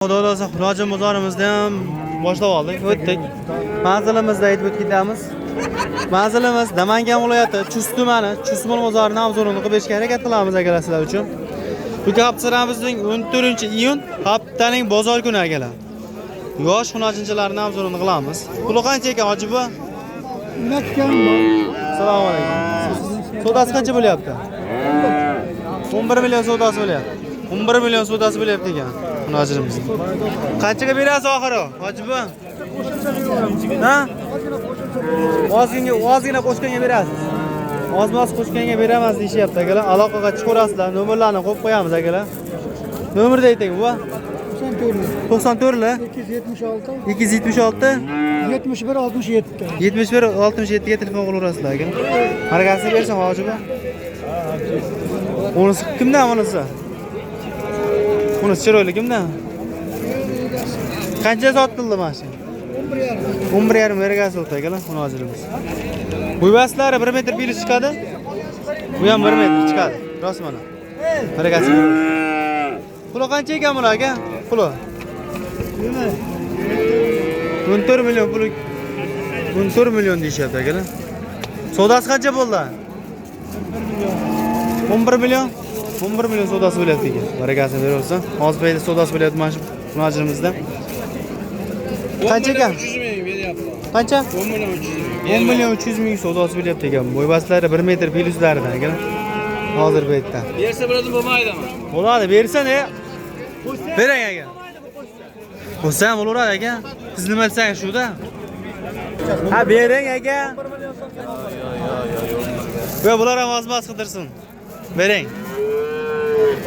Xudo xohlasa, Xurojin bozorimizda ham boshlab oldik, o'tdik. Manzilimizda aytib o'tib ketamiz. Manzilimiz Namangan viloyati Chust tumani, Chustmol bozorini obzorini qilib berishga harakat qilamiz akalar sizlar uchun. Bugun haftamizning 14-iyun haftaning bozor kuni akalar. Yosh xunajinchilarning obzorini qilamiz. Puli qancha ekan hoji bu? Assalomu alaykum. Savdosi qancha bo'lyapti? 11 million savdosi bo'lyapti. 11 million savdosi bo'lyapti ekan xunajinimiz. Qanchaga berasiz oxiri, hoji bu? Ha? Ozgina qo'shganga berasiz. Oz-moz qo'shganga beramiz deyishyapti akalar. Aloqaga chiqaverasizlar, nomerlarni qo'yib qo'yamiz akalar. Nomerni ayting, buva. 94 94 lar 276 276 71 67. 71 67 ga telefon qilaverasizlar aka. Harakatini bersin hoji bu. Unisi kimdan unisi? Unisi chiroyli kimdan? Qancha sotildi mana shu? 11,5 bergan sotdi akalar, buni hozirimiz. Bo'yvaslari 1 metr plyus chiqadi. Bu ham 1 metr chiqadi. Rost mana. Harakatini bersin. Puli qancha ekan bular aka? Puli 14 million puli 14 million deyishyapti akalar. Savdosi qancha bo'ldi? 11 million. 11 million savdosi bo'lyapti ekan. Barakasini beraversin. Hozir paytda savdosi bo'lyapti mana shu munojirimizda. Qancha ekan? 300 ming beryapti. Qancha? 10 million 300 ming. 10 million 300 ming savdosi bo'lyapti ekan. Bo'ybaslari 1 metr plyuslaridan akalar. Hozir paytda. Bersa bo'ladimi, bo'lmaydimi? Bo'ladi, bersin e. Bering aka. Qo'shsa ham bo'laveradi aka. Siz nima desangiz shu-da. Ha, bering aka. Yo'q, bular ham oz-moz qidirsin. Bering.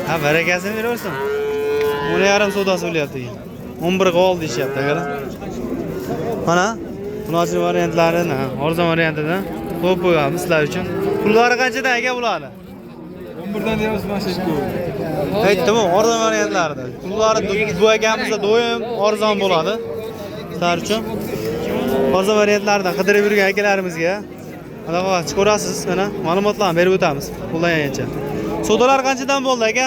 Ha, barakasini beraversin. 10,5 savdosi bo'lyapti ekan. 11 ga ol deyishyapti akalar. Mana munojir variantlarini, arzon variantidan qo'yib qo'yamiz sizlar uchun. Pullari qanchadan aka bularni? 11dan deyapsiz mana shu. Aytdim-ku, arzon variantlarida. Pullari bu akamizda doim arzon bo'ladi. Sizlar uchun arzon variantlardan qidirib yurgan akalarimizga aloqa chiqarasiz, mana ma'lumotlarni berib o'tamiz qo'llangancha. Savdolar qanchadan bo'ldi aka?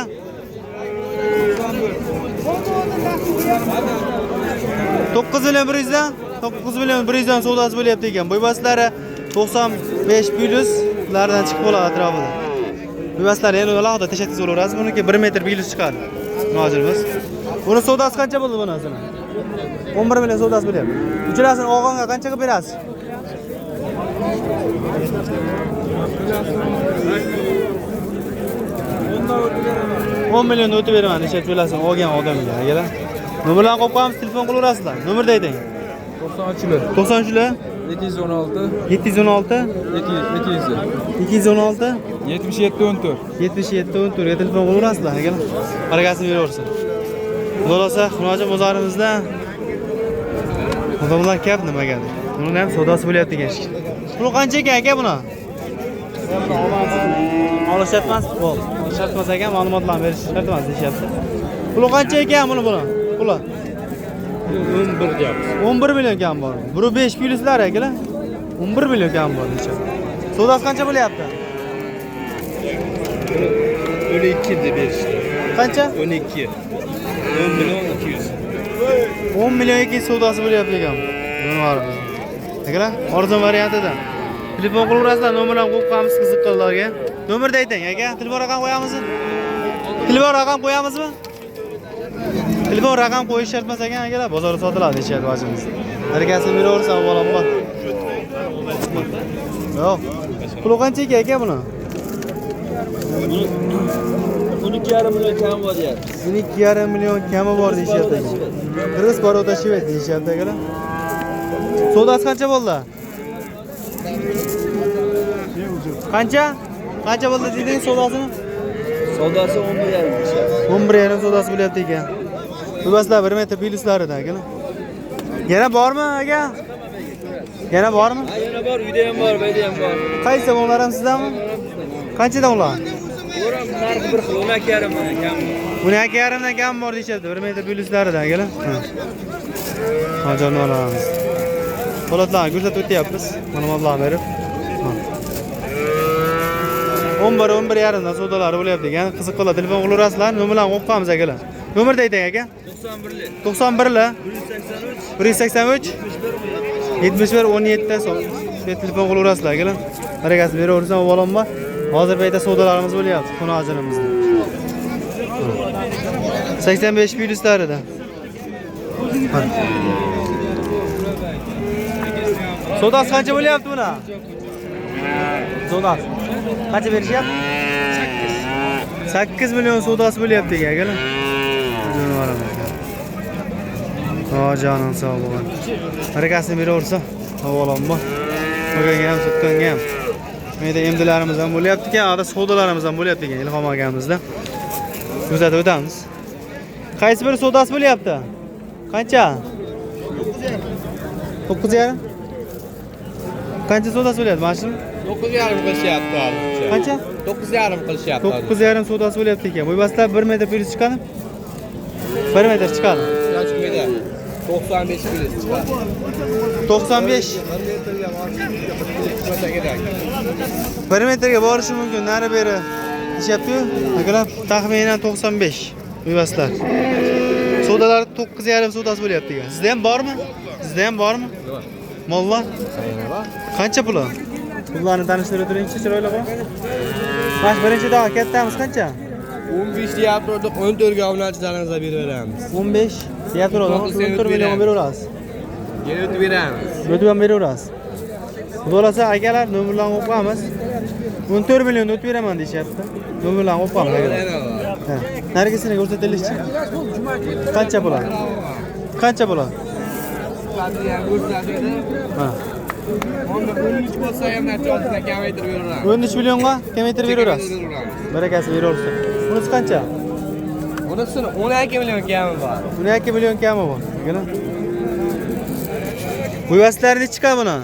9 million 100dan 9 million 100dan savdosi bo'lyapti ekan. Bo'ybaslari 95 plyus ulardan chiqib bo'ladi atrofida. Bo'ybaslari yana alohida tashlatkizib bo'laverasiz. Buniki 1 metr plyus chiqadi. Muhojirimiz. Buni savdosi qancha bo'ldi buni? 11 million savdosi bo'lyapti. Uchalasini og'onga qancha qilib berasiz? 10 million o'tib beraman, ishlab to'lasin olgan odamga, akalar. Nomerlarni qo'yib qo'yamiz, telefon qilaverasizlar. Nomerni ayting. 93 93 lar 716 716 200 216 77 14. 77 14 ga telefon qilaverasizlar, akalar. Barakasini beraversin. Xudo xohlasa, Xurojin bozorimizda odamlar ko'p nimagadir. Buni ham savdosi bo'lyapti ekan. Puli qancha ekan aka buni? Olish shart emas, bo'ldi. Olish shart emas ekan, ma'lumotlarni berish shart emas deyishyapti. Puli qancha ekan buni? Puli 11 deyapsiz. 11 million kam bor. 1.5 plyuslar akalar. 11 million kam bor deyishyapti. Savdosi qancha bo'lyapti? 12 deb berishdi. Qancha? 12. 10 million 200. 10 million 200 savdosi bo'lyapti ekan. Jonivorimiz. Akalar, arzon variantida. Telefon qilaverasizlar, nomerlarni qo'yib qo'yamiz qiziqqanlarga. Nomerni ayting aka, telefon raqam qo'yamizmi? Telefon raqam qo'yamizmi? Telefon raqam qo'yish shart emas ekan akalar, bozorda sotiladi deyishyapti vajimiz. Barakasini beraversan bolam bor. Yo'q. Puli qancha ekan aka buni? 12,5 million kam bor deyapti. 12,5 million kami bor deyishyapti aka. Qirg'iz paroda shved deyishyapti akalar. Savdosi qancha bo'ldi? Qancha? Qancha bo'ldi dedingiz savdosini? Savdosi 11,5 deyishyapti. 11,5 savdosi bo'lyapti ekan. Bo'yvaslar 1 metr plyuslaridan akalar. Yana bormi aka? Yana bormi? Ha, yana bor, uyda ham bor, bu yerda ham bor. Qaysi ular ham sizdami? Qanchadan ular? Ular ham narxi bir xil, 12,5 million kam. 12,5 dan kam bor deyishyapti. 1 metr plyuslaridan akalar. Ha. Jonivorlarimiz. Holatlarni ko'rsatib o'tyapmiz. Ma'lumotlarni berib. 11, 11,5 dan savdolari bo'lyapti ekan. Qiziqqanlar telefon qilaverasizlar. Nomerlarni qo'yib qo'yamiz akalar. Nomerni ayting aka. 91li. 91li 183 183 71 17 so'm. Telefon qilaverasizlar akalar. Barakasini beraversin, avvalambor. Hozir paytda savdolarimiz bo'lyapti xunojirimizda. 85 plyuslarida. Savdosi qancha bo'lyapti buni? Savdosi qancha berishyapti? 8. 8 million savdosi bo'lyapti ekan akalar. Joning sog' bo'lsin. Barakasini beraversin. Avvalambor. Olganga ham, sotganga ham. Mayda emdilarimiz ham bo'lyapti ekan, ada savdolarimiz ham bo'lyapti ekan Ilhom akamizda. Kuzatib o'tamiz. Qaysi biri savdosi bo'lyapti? Qancha? 9,5. Qancha savdosi bo'lyapti mana shu? 9,5 qilishyapti hozircha. Qancha? 9,5 qilishyapti. 9,5 savdosi bo'lyapti ekan. Bo'ybaslar 1 metr plyus chiqadi. 1 metr chiqadi. Chiqmaydi. 95 plyus chiqadi. 95. 1 metrga chiqmasa kerak. 1 metrga borishi mumkin, nari beri deyishyapti-yu. Akalar, taxminan 95 bo'ybaslar. Savdolar 9,5 savdosi bo'lyapti ekan. Sizda ham bormi? Sizda ham bormi? Yo'q. Mollar? Qancha puli? Pullarni tanishtirib turingchi, chiroyli qilib. Mana birinchi dog' kattamiz qancha? 15 deyapti, 14 ga obunachilarimizga beraveramiz. 15 deyapti, 14 million beraverasiz. Yana o'tib beramiz. O'tib ham beraverasiz. Xudo xohlasa akalar nomerlarni qo'yib qo'yamiz. 14 million o'tib beraman deyishyapti. Nomerlarni qo'yib qo'yamiz akalar. Ha. Narigisini ko'rsatilishichi. Qancha bo'ladi? Qancha bo'ladi? Ha. 13 bo'lsa ham nachosini kamaytirib beraveramiz. 13 millionga kamaytirib beraverasiz. Barakasi beraversin. Bunisi qancha? Bunisini 12 million kami bor. 12 million kami bor. Akalar. Bo'yvaslar nechi chiqadi buni?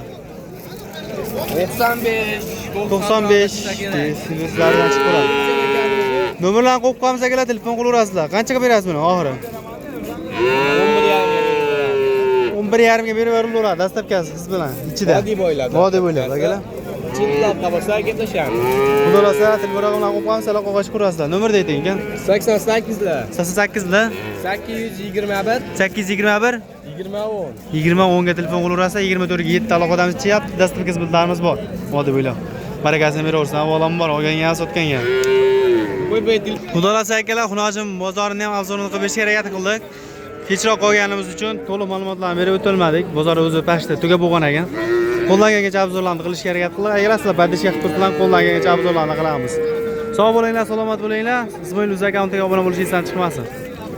95 95 sizlardan chiqib qoladi. Nomerlarni qo'yib qo'yamiz akalar, telefon qilaverasizlar. Qanchaga berasiz buni oxiri? 11,5 ga berib beraveradi, dastlabkasi siz bilan ichida. Vodiy bo'ylab. Vodiy bo'ylab akalar. Chinlab bo'lsa gaplashamiz. Xudo xohlasa telefon raqamlarini qo'yib qo'yamiz, sizlar qo'g'ash ko'rasizlar. Nomerni ayting ekan. 88 lar 88 lar 821 821 20 10. 20 10 ga telefon qilaverasizlar. 24 ga 7 aloqadamiz chiqyapti. Dastlabki xizmatlarimiz bor. Vodiy bo'ylab. Barakasini beraversin. Avvalambor olganga ham, sotganga ham. Xudo xohlasa akalar, Xunojim bozorini ham obzorini qilib berishga harakat qildik. Kechroq qolganimiz uchun to'liq ma'lumotlarni berib o'tolmadik. Bozor o'zi pastda tugab bo'lgan ekan. Qo'ldan kelgancha obzorlarni qilishga harakat qildik. Agar sizlar поддержка qilib tursalar, qo'ldan kelgancha obzorlarni qilamiz. Sog' bo'linglar, salomat bo'linglar. Ismoil Uz akkauntiga obuna bo'lishingiz esdan chiqmasin.